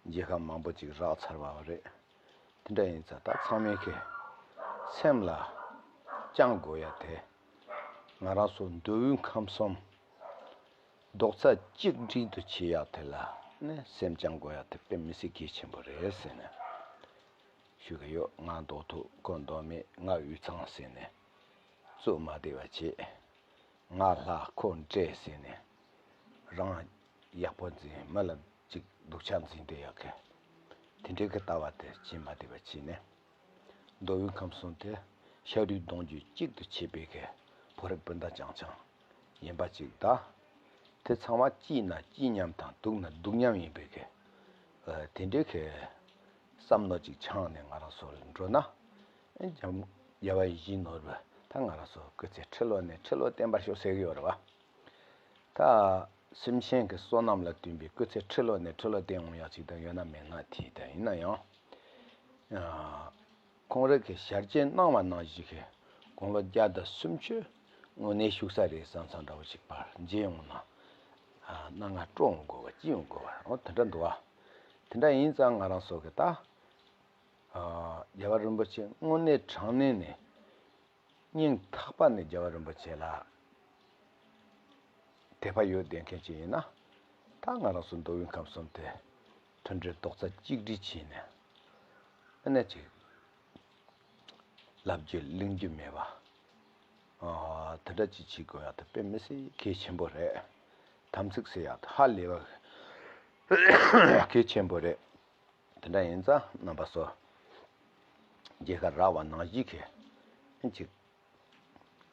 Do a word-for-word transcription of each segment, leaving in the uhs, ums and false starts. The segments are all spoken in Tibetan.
མཇལ་ཁ་མང་པོ་ཅིག་རག་ཚར་བ་རེད། དེ་འདྲ་ཡིན་ཙང་ད་ཚང་མས་ཀྱི་སེམས་ལ་བཅངས་དགོས་ཡ་དེ། ང་རང་ཚོ་མདོ་དབུས་ཁམས་གསུམ་རྡོག་རྩ་གཅིག་སྒྲིལ་དུ་བྱེད་ཡག་དེ་ལ་ནི་སེམས་བཅངས་དགོས་ཡག་དེ་དཔེ་མི་སྲིད་གལ་ཆེན་པོ་རེད་ཟེར་ནས་ཞུ་གི་ཡོད། ང་མདོག་ཐུག་ཁོ་མདོག་མེད། ང་དབུས་གཙང་ཟེར་ནས་རྩོད་མ་བདེ་བ་བྱེད། ང་ལྷ་ཁོ་འདྲེ་ཟེར་ནས་རང་ཡག་པོ་འཛིན། མི་ལ་ཅིག་སྡུག་ཅག་འཛིན་བསྡད་ཡག་གི་དེ་འདྲའི་གི་ལྟ་བ་དེ་བྱེད་མ་བདེ་བ་བྱས་ནས། མདོ་དབུས་ཁམས་གསུམ་དེ་ཤ་རུས་གདུང་རྒྱུད་གཅིག་ཏུ་བྱེད་པའི་གི་བོད་རིགས་སྤུན་ཟླ་རྐྱང་རྐྱང་ཡིན་པ་ཅིག་དང་། དེ་ཚང་མ་སྐྱིད་ན་སྐྱིད་མཉམ་དང་སྡུག་ན་སྡུག་མཉམ་ཡིན་པའི་གི་དེ་འདྲའི་གི་བསམ་བློ་ཅིག་འཆང་ནས་ང་རང་ཚོ་ལ་འགྲོ་ན། རྒྱལ་བ་ཡིད་བཞིན་ནོར་བུ་ད་ང་རང་ཚོ་སྐུ་ཚེ་ཁྲི་ལོ་ནས་ཁྲི་ལོ་བརྟན་པར་ཤོག་ཟེར་གི་ཡོད་རེད་བ། ད་སེམས་ཅན་གྱི་བསོད་ནམས་ལ་བསྟུན་པའི་སྐུ་ཚེ་ཁྲི་ལོ་ནས་ཁྲི་ལོ་བརྟན་འོང་ཡག་ཅིག་དང་ཡོད་ན་མེད་ན་དེ་ད་ཡིན་ན་ཡང་། ཨ། ཁོང་རང་གིས་ཞལ་བཅད་གནང་བ་ནང་བཞིན་གྱི་དགུང་ལོ་བརྒྱ་དང་སུམ་ཅུ་དངོས་གནས་བཞུགས་ས་རེད་བསམ་བསམ་འདྲ་བོ་ཞིག་ཕར་མཇལ་ཡོང་ན། ཨ། སྣང་ང་སྤྲོ་འོང་དགོས་པ་སྐྱིད་འོང་དགོས་པ་འོ་དེ་འདྲ་འདུག་བ། དེ་འདྲ་ཡིན་ཙང་ང་རང་ཚོ་གི་ད། ཨ། རྒྱལ་བ་རིན་པོ་ཆེ་དངོས་གནས་དྲང་གནས་ནས་སྙིང་ཐག་པ་ནས་རྒྱལ་བ་རིན་པོ་ཆེ་ལ་དད་པ་ཡོད་བསྡད་མཁན་ཅིག་ཡིན་ན། ད་ང་རང་ཚོ་མདོ་དབུས་ཁམས་གསུམ་དེ་མཐུན་སྒྲིལ་རྡོག་རྩ་གཅིག་སྒྲིལ་བྱས་ནས་ཨ་ནེ་ཅིག་ལབ་རྒྱུ་གླེང་རྒྱུ་མེད་པ། ཨ། དེ་འདྲ་ཅིག་བྱེད་དགོས་ཡག་དེ་དཔེ་མི་སྲིད་གལ་ཆེན་པོ་རེད། དམ་ཚིག་ཟེར་ཡག་དེ་ཧ་ལས་པ་གལ་ཆེན་པོ་རེད། དེ་འདྲ་ཡིན་ཙང་རྣམ་པ་ཚོ་མཇལ་ཁ་རག་པ་ནང་བཞིན་གྱི་ཅིག་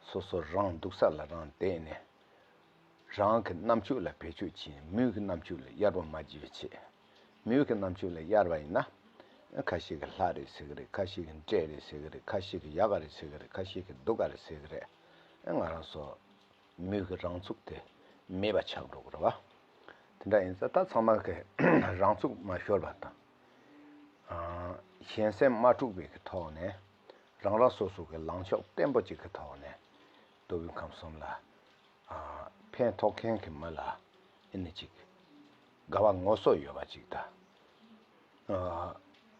སོ་སོ་རང་འདུག་ས་ལ་རང་བསྡད་ནས་རང་གི་རྣམ་དཔྱོད་ལ་བེད་སྤྱོད་བྱས་ནས་མོས་གི་རྣམ་དཔྱོད་ལ་གཡར་པོ་མ་བགྱིས་པའི་ཆེད། མོས་གི་རྣམ་དཔྱོད་ལ་གཡར་བ་ཡིན་ན། ཁ་ཤས་ཀྱིས་ལྷ་རེད་ཟེར་གི་རེད། ཁ་ཤས་ཀྱིས་འདྲེ་རེད་ཟེར་གི་རེད། ཁ་ཤས་ཀྱིས་ཡག་ག་རེད་ཟེར་གི་རེད། ཁ་ཤས་ཀྱིས་སྡུག་ག་རེད་ཟེར་གི་རེད། ང་རང་ཚོ་མོས་གི་རང་ཚུགས་དེ་མེད་པ་ཆགས་འགྲོ་གི་རེད་བ། དེ་འདྲ་ཡིན་ཙང་ད་ཚང་མ་གི་རང་ཚུགས་མ་ཤོར་བ་དང་། ཨ། གཞན་སེམས་མ་དཀྲུགས་པའི་གི་ཐོག་ནས་རང་རང་སོ་སོ་གི་ལངས་ཕྱོགས་བརྟན་པོ་ཅིག་གི་ཐོག་ནས་མདོ་དབུས་ཁམས་གསུམ་ལ། ཨ། ཕན་ཐོགས་མཁན་གྱི་མི་ལ་ཨེ་ནི་ཅིག་དགའ་བ་ངོ་སོ་ཡོད་པ་ཅིག་དང་།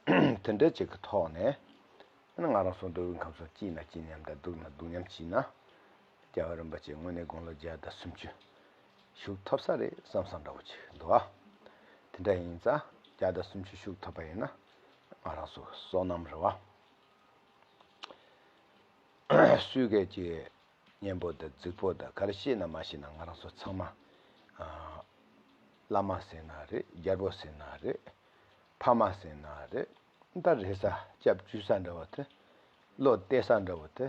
ཨ། དེ་འདྲ་ཅིག་གི་ཐོག་ནས་ཨ་ནི་ང་རང་ཚོ་མདོ་དབུས་ཁམས་གསུམ་སྐྱིད་ན་སྐྱིད་མཉམ་དང་སྡུག་ན་སྡུག་མཉམ་བྱས་ན། རྒྱལ་བ་རིན་པོ་ཆེ་དངོས་གནས་དགུང་ལོ་བརྒྱ་དང་སུམ་ཅུ་བཞུགས་ཐུབ་ས་རེད་བསམ་བསམ་འདྲ་བོ་ཅིག་འདུག་ཨ། དེ་འདྲ་ཡིན་ཙང་བརྒྱ་དང་སུམ་ཅུ་བཞུགས་ཐུབ་པ་ཡིན་ན་ང་རང་ཚོ་བསོད་ནམས་རེད་བ། སུས་གལ་ཀྱི་སྙན་པོ་དང་རྫིག་པོ་དང་ག་རེ་ཤེས་ན་མ་ཤེས་ན་ང་རང་ཚོ་ཚང་མ། ཨ། བླ་མ་ཟེར་ན་རེད། རྒྱལ་པོ་ཟེར་ན་རེད། ཕ་མ་ཟེར་ན་རེད། ད་རེ་ས་སྐྱབས་བཅོལ་ས་འདྲ་བོ་དེ། བློ་གཏད་ས་འདྲ་བོ་དེ་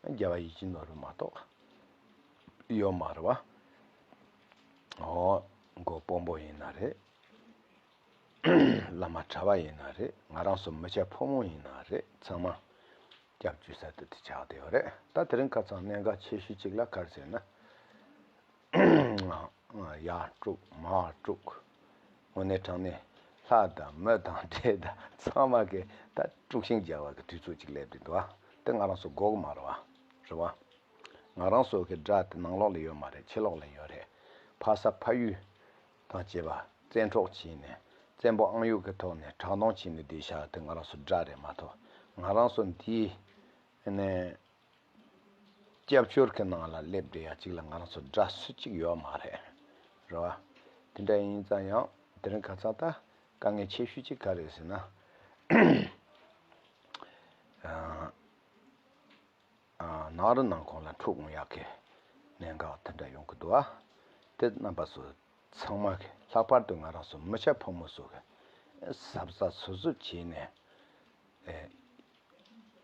རྒྱལ་བ་ཡིད་བཞིན་ནོར་བུ་མ་གཏོགས་ཡོད་མ་རེད་བ། འོ། མགོ་དཔོན་པོ་ཡིན་ན་རེད། བླ་མ་གྲྭ་བ་ཡིན་ན་རེད། ང་རང་ཚོ་མི་སྐྱ་ཕོ་མོ་ཡིན་ན་རེད། ཚང་མ་སྐྱབས་བཅོལ་ས་དེ་དེ་ཆགས་བསྡད་ཡོད་རེད། ད་དེ་རིང་ཁ་སང་གནད་འགག་ཆེ་ཤོས་གཅིག་ལ་ག་རེ་ཟེར་ན། ཡར་དཀྲུག་མར་དཀྲུག་དངོས་གནས་དྲང་གནས་ལྷ་དང་མི་དང་འདྲེ་དང་ཚང་མ་གིས་ད་དཀྲུག་ཤིང་རྒྱག་པ་གི་དུས་ཚོད་ཅིག་སླེབས་བསྡད་འདུག་ཨ། དེ་ང་རང་ཚོ་དགོས་ཀྱི་མ་རེད་བ། རེད་བ། ང་རང་ཚོ་གི་དགྲ་དེ་ནང་ལོགས་ལ་ཡོད་མ་རེད། ཕྱི་ལོགས་ལ་ཡོད་རེད། ཕ་ས་ཕ་ཡུལ་དང་བཅས་པ་བཙན་འཕྲོག་བྱས་ནས་བཙན་པོ་ཨང་གཡུག་གི་ཐོག་ནས་དྲག་གནོན་བྱས་ནས་བསྡད་བཞག་དེ་ང་རང་ཚོ་དགྲ་རེད་མ་གཏོགས། ང་རང་ཚོ་འདིའི་ནས་སྐྱབས་བཅོལ་གྱི་ནང་ལ་སླེབས་བསྡད་ཡ་གཅིག་ལ་ང་རང་ཚོ་དགྲ་སུ་གཅིག་ཡོད་མ་རེད། རེད་བ། དེ་འདྲ་ཡིན་ཙང་ཡང་དེ་རིང་ཁ་སང་ད་དཀའ་ངལ་ཆེ་ཤོས་གཅིག་ག་རེ་ཟེར་ན། ཨ། ཨ། ནང་རི་ནང་ཁོངས་ལ་འཁྲུག་འོང་ཡག་གི་གནད་འགག་དེ་འདྲ་ཡོང་གི་འདུག་ཨ། དེ་རྣམ་པ་ཚོ་ཚང་མ་གི་ལྷག་པར་དུ་ང་རང་ཚོ་མི་སྐྱ་ཕོ་མོ་ཚོ་གི་གཟབ་གཟབ་གཟབ་གཟབ་བྱས་ནས། ཨེ།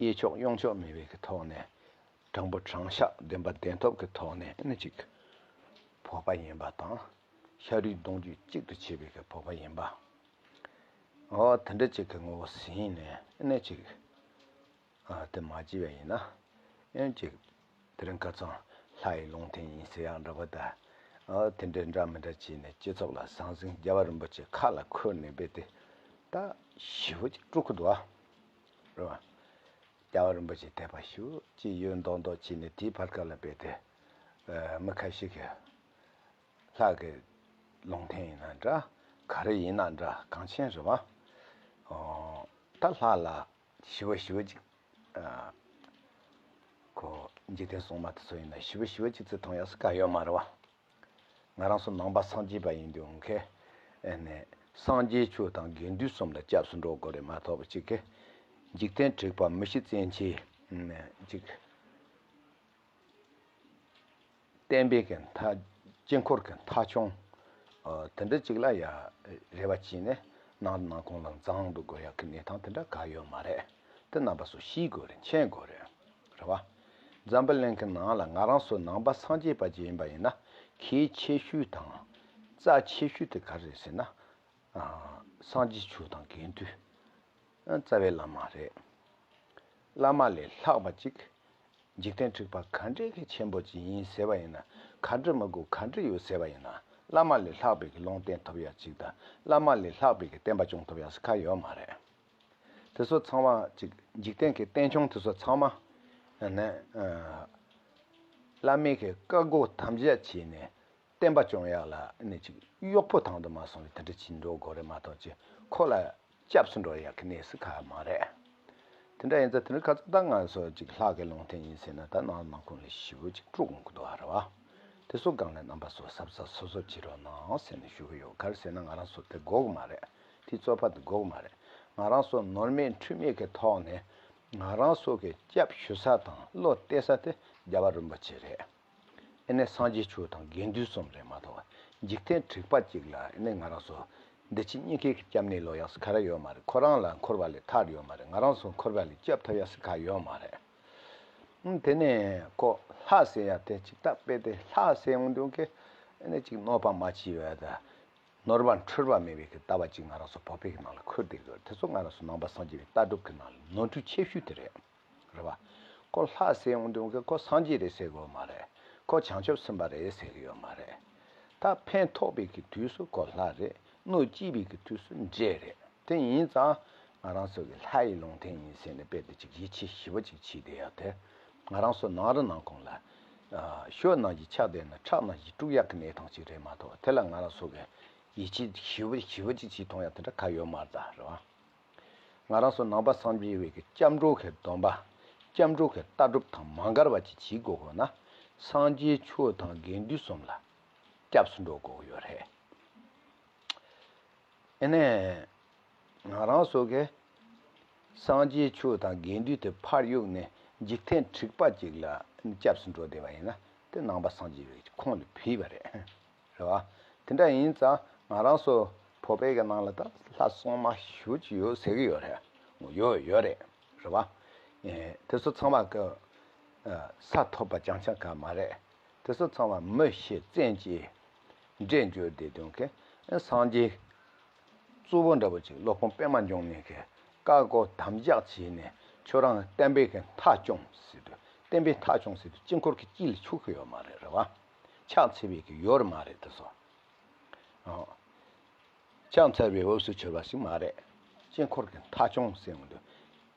གཡས་ཕྱོགས་གཡོན་ཕྱོགས་མེད་པའི་གི་ཐོག་ནས་དྲང་པོ་དྲང་བཞག་བདེན་པ་བདེན་ཐོབ་ཀྱི་ཐོག་ནས་ཨ་ནི་ཅིག་བོད་པ་ཡིན་པ་དང་ཤ་རུས་གདུང་རྒྱུད་གཅིག་ཏུ་བྱེད་པའི་གི་བོད་པ་ཡིན་པ། འོ་དེ་འདྲ་ཅིག་གི་ངོ་བོ་ཟིན་ནས་ཨ་ནི་ཅིག་ཨ། དེ་མ་བྱས་པ་ཡིན་ན། ཨེ་ཅིག་དེ་རིང་ཁ་སང་ལྷ་ཡི་ལུང་བསྟན་ཡིན་ཟེར་ཡག་འདྲ་པོ་ད། ཨ། དེ་འདྲའི་འདྲ་མི་འདྲ་བྱས་ནས་སྤྱི་ཚོགས་ལ་ཟང་ཟིང་རྒྱལ་བ་རིན་པོ་ཆེ་ཁ་ལ་འཁུར་ནས་སྦས་ཏེ་ད་ཞེ་པོ་ཅིག་དཀྲུག་གི་འདུག་ཨ། རེད་བ། རྒྱལ་བ་རིན་པོ་ཆེ་དད་པ་ཞེ་པོ་ཅིག་ཡོད་མདོག་མདོག་བྱས་ནས་དེའི་བར་སྐབས་ལ་སྦས་ཏེ། ཨ། མི་ཁ་ཤས་ཀྱིས། ལྷ་གི་ལུང་བསྟན་ཡིན་ན་འདྲ། ག་རེ་ཡིན་ན་འདྲ་གང་ཕྱིན་རེད་བ། ཨོ། ད་ལྷ་ལ་ཞི་བ་ཞི་བ་ཅིག་ཨ། ཁོ་འཇིག་རྟེན་སྲུང་མ་དེ་ཚོ་ཡིན་ན་ཞི་བ་ཞི་བ་ཅིག་ཙི་མཐོང་ཡག་སུ་ག་ཡོད་མ་རེད་བ། ང་རང་ཚོ་ནང་པ་སངས་རྒྱས་པ་ཡིན་དུས་ཁེ། ཨེ་ནས་སངས་རྒྱས་ཆོས་དང་དགེ་འདུན་གསུམ་ལ་སྐྱབས་སུ་འགྲོ་དགོས་རེད་མ་གཏོགས་པ་ཅིག་གིས་འཇིག་རྟེན་དྲེགས་པ་མི་ཤི་བཙན་གྱིས་ཅིག་བསྟན་པའི་གི་མཐའ། དཀྱིལ་འཁོར་གྱི་མཐའ་སྐྱོང་། ཨ། དེ་འདྲ་ཅིག་ལ་ཡ་རེ་བ་བྱས་ནས་ནང་ནང་ཁོང་ལ་འཛེམ་དུ་དགོས་ཡག་གི་གནས་སྟངས་དེ་འདྲ་ག་ཡོད་མ་རེད། དེ་རྣམ་པ་ཚོ་ཤེས་དགོས་རེད། མཁྱེན་དགོས་རེད། རེད་བ། འཛམ་བུ་གླིང་གི་ནང་ལ་ང་རང་ཚོ་ནང་པ་སངས་རྒྱས་པ་ཅིག་ཡིན་པ་ཡིན་ན་གལ་ཆེ་ཤོས་དང་རྩ་ཆེ་ཤོས་དེ་ག་རེ་རེད་ཟེར་ན། ཨ། སངས་རྒྱས་ཆོས་དང་དགེ་འདུན། ཨ། རྩ་བའི་བླ་མ་རེད། བླ་མ་ལས་ལྷག་པ་ཅིག་འཇིག་རྟེན་དྲེགས་པ་ག་འདྲའི་གི་ཆེན་པོ་ཅིག་ཡིན་ཟེར་བ་ཡིན་ན། ག་འདྲ་མི་དགོས་ག་འདྲ་ཡོད་ཟེར་བ་ཡིན་ན། བླ་མ་ལས་ལྷག་པའི་གི་ལུང་བསྟན་ཐོབ་ཡག་ཅིག་དང་། བླ་མ་ལས་ལྷག་པའི་གི་བསྟན་པ་སྐྱོང་ཐུབ་ཡག་ཟེར་ག་ཡོད་མ་རེད། དེ་ཚོ་ཚང་མ་ཅིག་འཇིག་རྟེན་གྱི་རྟེན་འབྱུང་དེ་ཚོ་ཚང་མ་ནི། ཨ། བླ་མའི་གི་བཀའ་བསྒོ་དམ་བཅའ་བྱས་ནས་བསྟན་པ་སྐྱོང་ཡག་ལ་ནི་ཅིག་གཡོག་པོ་དང་དུ་མ་སོང་བའི་དེ་འདྲ་བྱེད་འགྲོ་དགོས་རེད་མ་གཏོགས་ཅིག་ཁོ་ལ་སྐྱབས་སུ་འགྲོ་ཡག་གི་གནས་སུ་ག་མ་རེད། དེ་འདྲ་ཡིན་ཙང་དེ་རིང་ཁ་སང་ད་ང་ཚོ་ཅིག་ལྷག་གི་ལུང་བསྟན་ཡིན་ཟེར་ན་ད་ནང་ནང་ཁོངས་ལ་ཞེ་པོ་ཅིག་དཀྲུག་འོང་གི་འདུག་ཨ། རེད་བ། དེ་ཚོ་སྒང་ལ་རྣམ་པ་ཚོ་གཟབ་གཟབ་སོ་སོ་བྱེད་རོགས་གནང་ཟེར་ནས་ཞུ་གི་ཡོད། ག་རེ་ཟེར་ན་ང་རང་ཚོ་དེ་དགོས་གི་མ་རེད། དེའི་རྩོད་པ་དེ་དགོས་གི་མ་རེད། ང་རང་ཚོ་ནོར་མེད་འཁྲུལ་མེད་ཀྱི་ཐོག་ནས་ང་རང་ཚོ་གི་སྐྱབས་ཞུ་ས་དང་བློ་གཏད་ས་དེ་རྒྱལ་བ་རིན་པོ་ཆེ་རེད། ཨེ་ནས་སངས་རྒྱས་ཆོས་དང་དགེ་འདུན་གསུམ་རེད་མ་གཏོགས་འཇིག་རྟེན་དྲེགས་པ་གཅིག་ལ་ཨེ་ནས་ང་རང་ཚོ་འདི་ཕྱི་གཉིས་ཀའི་སྐྱབས་གནས་ལོ་ཡག་སུ་ག་རེ་ཡོད་མ་རེད། ཁོ་རང་ལ་འཁོར་བ་ལས་ཐར་ཡོད་མ་རེད། ང་རང་ཚོ་འཁོར་བ་ལས་སྐྱོབ་ཐུབ་ཡག་སུ་ག་ཡོད་མ་རེད། ཨུམ། དེ་ནས་ཁོ་ལྷ་ཟེར་ཡག་དེ་ཅིག་ད་དཔེ་དེ་ལྷ་ཟེར་ཡོང་དུས་ཀྱི་ཨེ་ནས་ཅིག་གནོད་པ་མ་བྱས་པ་དང་། ནོར་བ་འཁྲུལ་པ་མེད་པའི་གི་ལྟ་བ་ཅིག་ང་རང་ཚོ་བོད་པའི་གི་ནང་ལ་འཁོར་བསྡད་ཡོད། དེ་ཚོ་ང་རང་ཚོ་ནང་པ་སངས་རྒྱས་པའི་ལྟ་གྲུབ་གི་ནང་ལ་ནོར་འཁྲུལ་ཆེ་ཤོས་དེ་རེད། རེད་བ། ཁོ་ལྷ་ཟེར་ཡོང་དུས་ཀྱི་ཁོ་སངས་རྒྱས་རེད་ཟེར་དགོས་མ་རེད། ཁོ་བྱང་ཆུབ་སེམས་དཔའ་རེད་ཟེར་གི་ཡོད་མ་རེད། ད་ཕན་ཐོགས་པའི་གི་དུས་སུ་ཁོ་ལྷ་རེད། གནོད་སྐྱེལ་བའི་གི་དུས་སུ་འདྲེ་རེད། དེ་ཡིན་ཙང་ང་རང་ཚོ་གི་ལྷ་ཡི་ལུང་བསྟན་ཡིན་ཟེར་ནས་དཔེ་དེ་ཅིག་ཡིད་ཆེས་ཞེ་པོ་ཅིག་བྱས་བསྡད་ཡག་དེ། ང་རང་ཚོ་ནང་རི་ནང་ཁོངས་ལ་ཨ་ཤོ་ནང་བཞིན་ཆགས་བསྡད་ན་ཁྲག་ནང་བཞིན་དཀྲུག་ཡག་གི་གནས་སྟངས་ཅིག་རེད་མ་གཏོགས། དེ་ལ་ང་རང་ཚོ་གི་ཡིད་ཆེས་ཞེ་པོ་ཞེ་པོ་ཅིག་བྱས་མཐོང་ཡག་དེ་འདྲ་ག་ཡོད་མ་རེད་ད། རེད་བ། ང་རང་ཚོ་ནང་པ་སངས་རྒྱས་པའི་གི་སྐྱབས་འགྲོ་གི་སྡོམ་པ། སྐྱབས་འགྲོ་གི་ལྟ་གྲུབ་དང་མ་འགལ་བ་ཅིག་བྱེད་དགོས་དགོས་ན། སངས་རྒྱས་ཆོས་དང་དགེ་འདུན་གསུམ་ལ་སྐྱབས་སུ་འགྲོ་དགོས་ཡོད་རེད། ཨེ་ནས། ང་རང་ཚོ་གི་སངས་རྒྱས་ཆོས་དང་དགེ་འདུན་དེ་ཕར་གཡུགས་ནས་འཇིག་རྟེན་དྲེགས་པ་ཅིག་ལ་སྐྱབས་སུ་འགྲོ་བསྡད་པ་ཡིན་ན་དེ་ནང་པ་སངས་རྒྱས་པའི་ཁོངས་ལ་ཕུད་པ་རེད། རེད་བ། དེ་འདྲ་ཡིན་ཙང་ང་རང་ཚོ་བོད་པའི་གི་ནང་ལ་ད་ལྷ་སྲུང་མ་ཞེ་པོ་ཅིག་ཡོད་ཟེར་གི་ཡོད་རེད། ཡོད་ཡོད་རེད། རེད་བ། ཨེ། དེ་ཚོ་ཚང་མ་གི་ཨ་ས་ཐོབ་པ་རྐྱང་རྐྱང་ག་མ་རེད། དེ་ཚོ་ཚང་མ་མི་ཤི་བཙན་གྱིས་འདྲེ་འགྱུར་བསྡད་དོན་གི་སངས་རྒྱས་གཙོ་བོ་འདྲ་པོ་ཅིག་སློབ་དཔོན་པདྨ་འབྱུང་གནས་ཀྱིས་བཀའ་བསྒོ་དམ་བཅའ་བྱས་ནས་ཁྱོད་རང་བསྟན་པའི་གི་མཐའ་སྐྱོང་ཟེར་དུས། བསྟན་པའི་མཐའ་སྐྱོང་ཟེར་དུས་དཀྱིལ་འཁོར་གྱི་དཀྱིལ་ལ་ཆུག་གི་ཡོད་མ་རེད། རེད་བ། ཕྱག་འཚལ་བའི་གི་ཡུལ་མ་རེད་དེ་ཚོ། ཨོ། ཕྱག་འཚལ་བའི་འོས་སུ་གྱུར་པ་ཞིག་མ་རེད། དཀྱིལ་འཁོར་གྱི་མཐའ་སྐྱོང་ཟེར་ཡོང་དུས།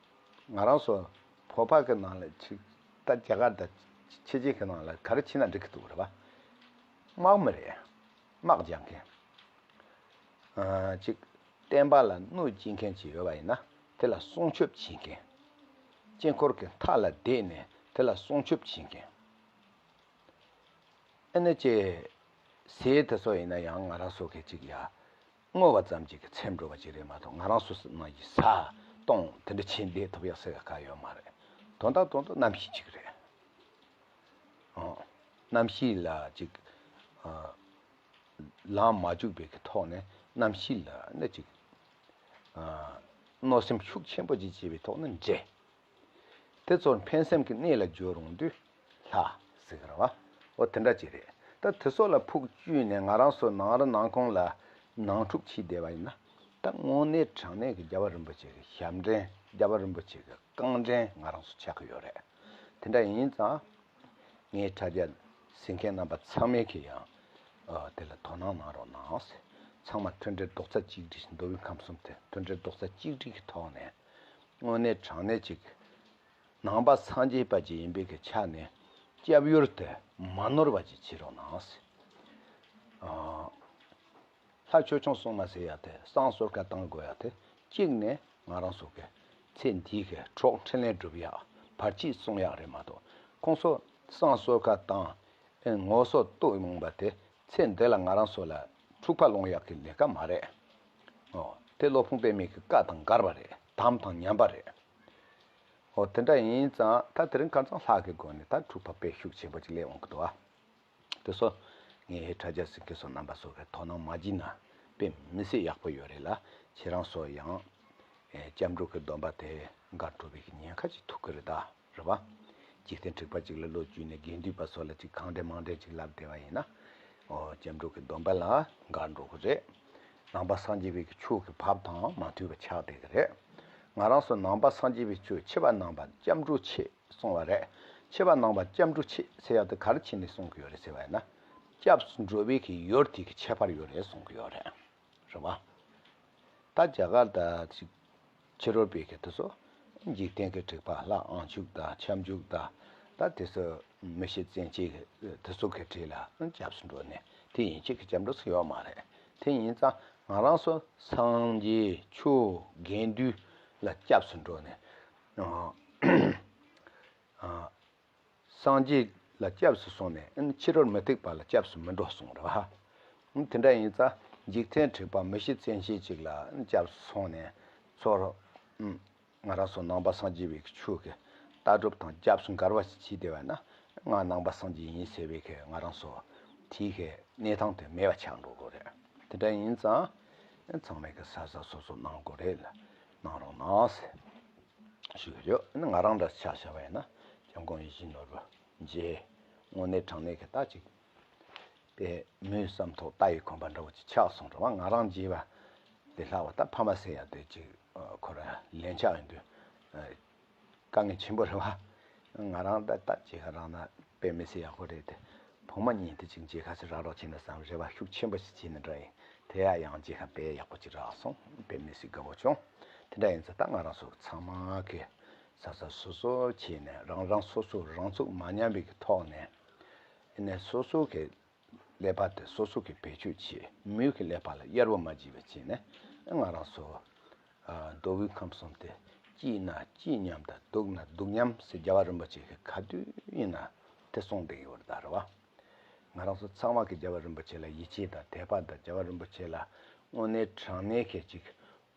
ང་རང་ཚོ་བོད་པ་གི་ནང་ལ་ཅིག་ད་རྒྱ་གར་དང་ཕྱི་རྒྱལ་གྱི་ནང་ལ་ག་རེ་བྱས་ན་འགྲིག་གི་འདུག་རེད་པ། དམག་མི་རེད། དམག་རྒྱག་མཁན། ཨ། ཅིག་བསྟན་པ་ལ་གནོད་སྐྱེལ་མཁན་ཅིག་ཡོད་པ་ཡིན་ན་དེ་ལ་སྲུང་སྐྱོབ་བྱེད་མཁན། དཀྱིལ་འཁོར་གྱི་མཐའ་ལ་བསྡད་ནས་དེ་ལ་སྲུང་སྐྱོབ་བྱེད་མཁན། ཨ་ནི་ཅེ། ཟས་དེ་ཚོ་ཡིན་ན་ཡང་ང་རང་ཚོ་གི་ཅིག་ཡ། བསྔོ་བ་ཙམ་ཅིག་གི་ཚེམ་འགྲོ་བ་ཅིག་རེད་མ་གཏོགས་ང་རང་ཚོ་ནང་གི་ཟ་གཏོང་དེ་འདྲ་བྱེད་བསྡད་ཐུབ་ཡག་ཟེར་ག་ཡོད་མ་རེད། དོན་དག་དོན་དུ་རྣམ་ཤེས་ཅིག་རེད། ཨོ། རྣམ་ཤེས་ལ་ཅིག་ཨ། ལངས་མ་བཅུག་པའི་གི་ཐོག་ནས་རྣམ་ཤེས་ལ་ནི་ཅིག་ཨ། གནོད་སེམས་ཤུགས་ཆེན་པོ་ཅིག་བྱས་པའི་ཐོག་ནས་འདྲེ། དེ་ཚོར་ཕན་སེམས་ཀྱི་གནས་ལ་སྦྱོར་ཡོང་དུས་ལྷ་ཟེར་གི་རེད་བ། འོ་དེ་འདྲ་ཅིག་རེད། ད་དེ་ཚོ་ལ་ཕུགས་བཅུག་ནས་ང་རང་ཚོ་ནང་རི་ནང་ཁོངས་ལ་ནང་འཁྲུག་བྱས་བསྡད་པ་ཡིན་ན། ད་དངོས་གནས་དྲང་གནས་ཀྱི་རྒྱལ་བ་རིན་པོ་ཆེ་གི་ཞབས་འདྲེན། རྒྱལ་བ་རིན་པོ་ཆེ་གི་རྐང་འདྲེན་ང་རང་ཚོ་ཆགས་ཀྱི་ཡོད་རེད། དེ་འདྲ་ཡིན་ཙང་། ངའི་དྲ་རྒྱ་གཟིགས་མཁན་རྣམ་པ་ཚང་མས་ཀྱི་ཡང་། ཨ། དེ་ལ་དོ་སྣང་གནང་རོགས་གནང་། ཚང་མ་མཐུན་སྒྲིལ་རྡོག་རྩ་གཅིག་སྒྲིལ། མདོ་དབུས་ཁམས་གསུམ་དེ་མཐུན་སྒྲིལ་རྡོག་རྩ་གཅིག་སྒྲིལ་གྱི་ཐོག་ནས་དངོས་གནས་དྲང་གནས་ཅིག་ནང་པ་སངས་རྒྱས་པ་ཅིག་ཡིན་པའི་གི་ཆ་ནས་སྐྱབས་ཡུལ་དེ་མ་ནོར་བ་ཅིག་བྱེད་རོགས་གནང་། ཨ། ལྷ་ཆོས་སྐྱོང་སྲུང་མ་ཟེར་ཡག་དེ་བསང་གསོལ་ཁ་བཏང་དགོས་ཡག་དེ་གཅིག་ནས་ང་རང་ཚོ་གི་ཚེ་འདིའི་གི་གྲོགས་འཕྲིན་ལས་སྒྲུབ་ཡག་བར་ཆད་སྲུང་ཡག་རེད་མ་གཏོགས། ཁོང་ཚོ་བསང་གསོལ་ཁ་བཏང་ངོ་སོ་བསྟོད་ཡོང་བ་དེ་ཚེ་འདི་ལ་ང་རང་ཚོ་ལ་འཁྲུག་པ་སློང་ཡག་གི་ལས་ཀ་མ་རེད། ཨོ། དེ་སློབ་དཔོན་པདྨའི་གི་བཀའ་དང་འགལ་བ་རེད། དམ་དང་ཉམས་པ་རེད། ཨོ། དེ་འདྲ་ཡིན་ཙང་ད་དེ་རིང་ཁ་སང་ལྷག་གི་སྒོ་ནས་ད་འཁྲུག་པ་དཔེ་ཤུགས་ཆེན་པོ་ཅིག་སླེབས་འོང་གི་འདུག་ཨ། དེ་ཚོ་ངས་དྲ་རྒྱ་སྲིད་སྐྱོང་སོགས་རྣམ་པ་ཚོ་གི་དོ་སྣང་མ་བྱིན་ན་དཔེ་མི་སྲིད་ཡག་པོ་ཡོད་རེད་ལ། ཁྱེད་རང་ཚོ་ཡང་ཨེ་སྐྱབས་འགྲོ་གི་སྡོམ་པ་དེ་འགལ་འགྲོ་བའི་གི་ཉེན་ཁ་ཅིག་ཐུག་གི་རེད་ད། རེད་བ། འཇིག་རྟེན་དྲེགས་པ་ཅིག་ལ་བློ་བཅོལ་ནས་དགེ་འདུན་པ་ཚོ་ལ་ཅིག་གང་འདྲ་མང་འདྲ་ཅིག་ལབ་བསྡད་པ་ཡིན་ན། ཨོ། སྐྱབས་འགྲོ་གི་སྡོམ་པ་ལ་འགལ་འགྲོ་གི་རེད། ནང་པ་སངས་རྒྱས་པའི་གི་ཆོས་ཀྱི་བབ་དང་མ་མཐུན་པ་ཆགས་བསྡད་གི་རེད། ང་རང་ཚོ་ནང་པ་སངས་རྒྱས་པའི་ཆོས་ཕྱི་པ་ནང་པ་སྐྱབས་འགྲོ་ཆེ་གསུང་བ་རེད། ཕྱི་པ་ནང་པ་སྐྱབས་འགྲོ་ཆེ་ཟེར་ཡག་དེ་ག་རེ་བྱས་ནས་གསུང་གི་ཡོད་རེད་ཟེར་བ་ཡིན་ན། སྐྱབས་སུ་འགྲོ་བའི་གི་ཡུལ་དེ་གི་ཁྱད་པར་ཡོད་རེད་གསུང་གི་ཡོད་རེད། རེད་བ། ད་རྒྱ་གར་ད་ཅིག་ཕྱི་རོལ་པའི་གི་དེ་ཚོ་འཇིག་རྟེན་གི་དྲེགས་པ་ལྷ་དབང་ཕྱུག་དང་ཁྱབ་འཇུག་དང་ད་དེ་ཚོ་མི་ཤེས་བཙན་གྱིས་དེ་ཚོ་གི་གྲས་ལ་སྐྱབས་སུ་འགྲོ་ནས་དེ་ཡན་ཆད་ཀྱི་སྐྱབས་འགྲོ་ཚུལ་ཡོད་མ་རེད། དེ་ཡིན་ཙང་ང་རང་ཚོ་སངས་རྒྱས་ཆོས་དགེ་འདུན་ལ་སྐྱབས་སུ་འགྲོ་ནས། ཨ། ཨ། སངས་རྒྱས་ལ་སྐྱབས་སུ་སོང་ནས་ཨ་ནི་ཕྱི་རོལ་མུ་སྟེགས་པ་ལ་སྐྱབས་སུ་མི་འགྲོ་གསུངས་རེད་བ། དེ་འདྲ་ཡིན་ཙང་འཇིག་རྟེན་དྲེགས་པ་མི་ཤེས་བཙན་ཤེས་ཅིག་ལ་སྐྱབས་སུ་སོང་ནས་ཚོར། ང་རང་ཚོ་ནང་པ་སངས་རྒྱས་པའི་ཆོས་ཀྱི་ལྟ་གྲུབ་དང་སྐྱབས་སུ་འགལ་བ་ཞིག་བྱས་བསྡད་པ་ན། ང་ནང་པ་སངས་རྒྱས་ཡིན་ཟེར་བའི་གི་ང་རང་ཚོ་དེའི་གི་གནས་སྟངས་དེ་མེད་པ་ཆགས་འགྲོ་གི་རེད། དེ་འདྲ་ཡིན་ཙང་ཚང་མས་གི་གཟབ་གཟབ་སོ་སོ་གནང་དགོས་རེད་ལ། གནང་རོགས་གནང་ཟེར་ཞུ་གི་ཡོད། ང་རང་འདྲ་ཆ་བཞག་པ་ཡིན་ན་སྐྱབས་མགོན་ཡིད་བཞིན་ནོར་བུ་མཇལ། དངོས་གནས་དྲང་གནས་ཀྱི་ད་ཅིག་པའི་མོས་བསམ་ཐོག་རྟ་ཡི་གོམ་པ་འདྲ་བོ་ཅིག་ཆགས་སོང་རེད་བ། ང་རང་མཇལ་བ་ལས་ལྷག་པ་ད་ཕ་མ་ཟེར་ཡ་དེ་ཅིག་ཁོ་རང་ལན་ཆགས་ཡོང་དུས་དཀའ་ངལ་ཆེན་པོ་རེད་བ། ང་རང་ད་ལྟ་ཅིག་ཁ་རང་ན་དཔེ་མི་སྲིད་ཡག་པོ་རེད་དེ། བུ་མོ་གཉིས་དེ་ཅིག་མཇལ་ཁ་ཞིག་རག་རོགས་བྱས་ན་བསམ། རེ་བ་ཤུགས་ཆེན་པོ་ཞིག་བྱས་ནས་འདྲ་ཡིན། དེ་ཡང་ཡང་མཇལ་ཁ་དཔེ་ཡག་པོ་ཅིག་རག་སོང་། དཔེ་མི་སྲིད་དགའ་བོ་བྱུང་། དེ་འདྲ་ཡིན་ཙང་ད་ང་རང་ཚོ་ཚང་མ་གི་གཟབ་གཟབ་སོ་སོ་བྱས་ནས་རང་རང་སོ་སོ་རང་ཚུགས་མ་ཉམས་པའི་གི་ཐོག་ནས། ཨེ་ནས་སོ་སོ་གི་ཀླད་པ་དེ་སོ་སོ་གིས་བེད་སྤྱོད་བྱེད། མོས་གི་ཀླད་པ་ལ་གཡར་བ་མ་བྱེད་པ་བྱས་ནས་ང་རང་ཚོ་ཨ་མདོ་དབུས་ཁམས་གསུམ་དེ་སྐྱིད་ན་སྐྱིད་མཉམ་དང་སྡུག་ན་སྡུག་མཉམ་ཟེར་རྒྱལ་བ་རིན་པོ་ཆེ་གིས་ག་དུས་ཡིན་ན་དེ་གསུང་བསྡད་ཡོད་རེད་ད། རེད་བ། ང་རང་ཚོ་ཚང་མ་གིས་རྒྱལ་བ་རིན་པོ་ཆེ་ལ་ཡིད་ཆེས་དང་དད་པ་དང་རྒྱལ་བ་རིན་པོ་ཆེ་ལ་དངོས་གནས་དྲང་གནས་ཀྱི་ཅིག་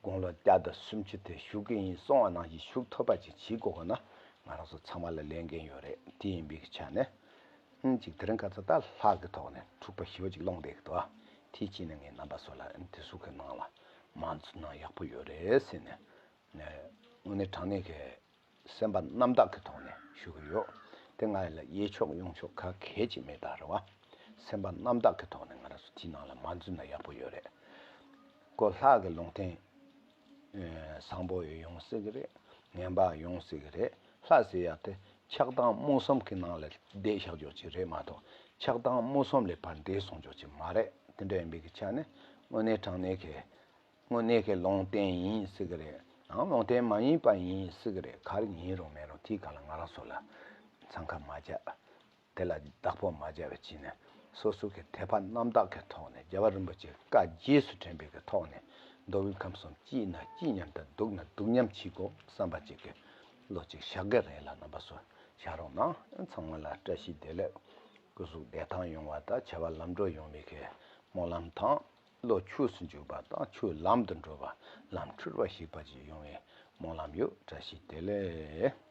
དགུང་ལོ་བརྒྱ་དང་སུམ་ཅུ་དེ་བཞུགས་ཀྱི་ཡིན་གསུང་བ་ནང་བཞིན་བཞུགས་ཐུབ་པ་ཅིག་བྱེད་དགོས་དགོས་ན་ང་རང་ཚོ་ཚང་མ་ལ་ལས་འགན་ཡོད་རེད། དེ་ཡིན་པའི་ཆ་ནས་ཨང་ཅིག་དེ་རིང་ཁ་སང་ད་ལྷག་གི་ཐོག་ནས་འཁྲུག་པ་ཞེ་པོ་ཅིག་སློང་བསྡད་ཀྱི་འདུག་ཨ། དེའི་ཕྱིར་ནས་ངས་རྣམ་པ་ཚོ་ལ་ཨང་དེ་ཚོ་གི་ནང་ལ་མ་འཛུལ་ན་ཡག་པོ་ཡོད་རེད་ཟེར་ནས་དངོས་གནས་དྲང་གནས་ཀྱི་སེམས་པ་རྣམ་དག་གི་ཐོག་ནས་ཞུ་གི་ཡོད། དེ་ང་ལ་གཡས་ཕྱོགས་གཡོན་ཕྱོགས་ག་གེ་ཅིག་མེད་ད། རེད་བ། སེམས་པ་རྣམ་དག་གི་ཐོག་ནས་ང་རང་ཚོ་དེའི་ནང་ལ་མ་འཛུལ་ན་ཡག་པོ་ཡོད་རེད། ཀོ་ལྷག་གི་ལུང་བསྟན་ཨེ་བཟང་པོ་ཡང་ཡོང་སྲིད་གི་རེད། ངན་པ་ཡོང་སྲིད་གི་རེད། ལྷ་ཟེར་ཡག་དེ་ཆགས་སྡང་རྨོངས་གསུམ་གི་ནང་ལ་བསྡད་བཞག་རྒྱུ་ཅིག་རེད་མ་གཏོགས་ཆགས་སྡང་རྨོངས་གསུམ་ལས་ཕར་འདས་སོང་རྒྱུ་ཅིག་མ་རེད། དེ་འདྲ་ཡིན་པའི་གི་ཆ་ནས་དངོས་གནས་དྲང་གནས་ཀྱི་དངོས་གནས་ཀྱི་ལུང་བསྟན་ཡིན་སྲིད་གི་རེད། ཡང་ལུང་བསྟན་མ་ཡིན་པ་ཡིན་སྲིད་གི་རེད། ག་རེ་ཡིན་རུང་མེད་རུང་དེའི་སྒང་ལ་ང་རང་ཚོ་ལ་འཚང་ཁ་མ་རྒྱག་དེ་ལ་བདག་པོ་མ་བྱས་པ་བྱས་ནས་སོ་སོ་གི་དད་པ་རྣམ་དག་གི་ཐོག་ནས་རྒྱལ་བ་རིན་པོ་ཆེའི་བཀའ་རྗེས་སུ་དྲན་པའི་གི་ཐོག་ནས་མདོ་དབུས་ཁམས་གསུམ་སྐྱིད་ན་སྐྱིད་མཉམ་དང་སྡུག་ན་སྡུག་མཉམ་བྱེད་དགོས་བསམ་པ་ཅིག་གི་བློ་ཅིག་བཞག་གི་རེད་ལ། རྣམ་པ་ཚོ་བཞག་རོགས་གནང་། ཚང་མ་ལ་བཀྲ་ཤིས་བདེ་ལེགས། སྐུ་གཟུགས་བདེ་ཐང་ཡོང་བ་དང་བྱ་བ་ལམ་འགྲོ་ཡོང་བའི་གི་སྨོན་ལམ་དང་བློ་ཆོས་སུ་འཇུག་པ་དང་ཆོས་ལམ་དུ་འགྲོ་བ་ལམ་འཁྲུལ་བ་ཞིག་པ་ཅིག་ཡོང་བའི་སྨོན་ལམ་ཡོད། བཀྲ་ཤིས་བདེ་ལེགས།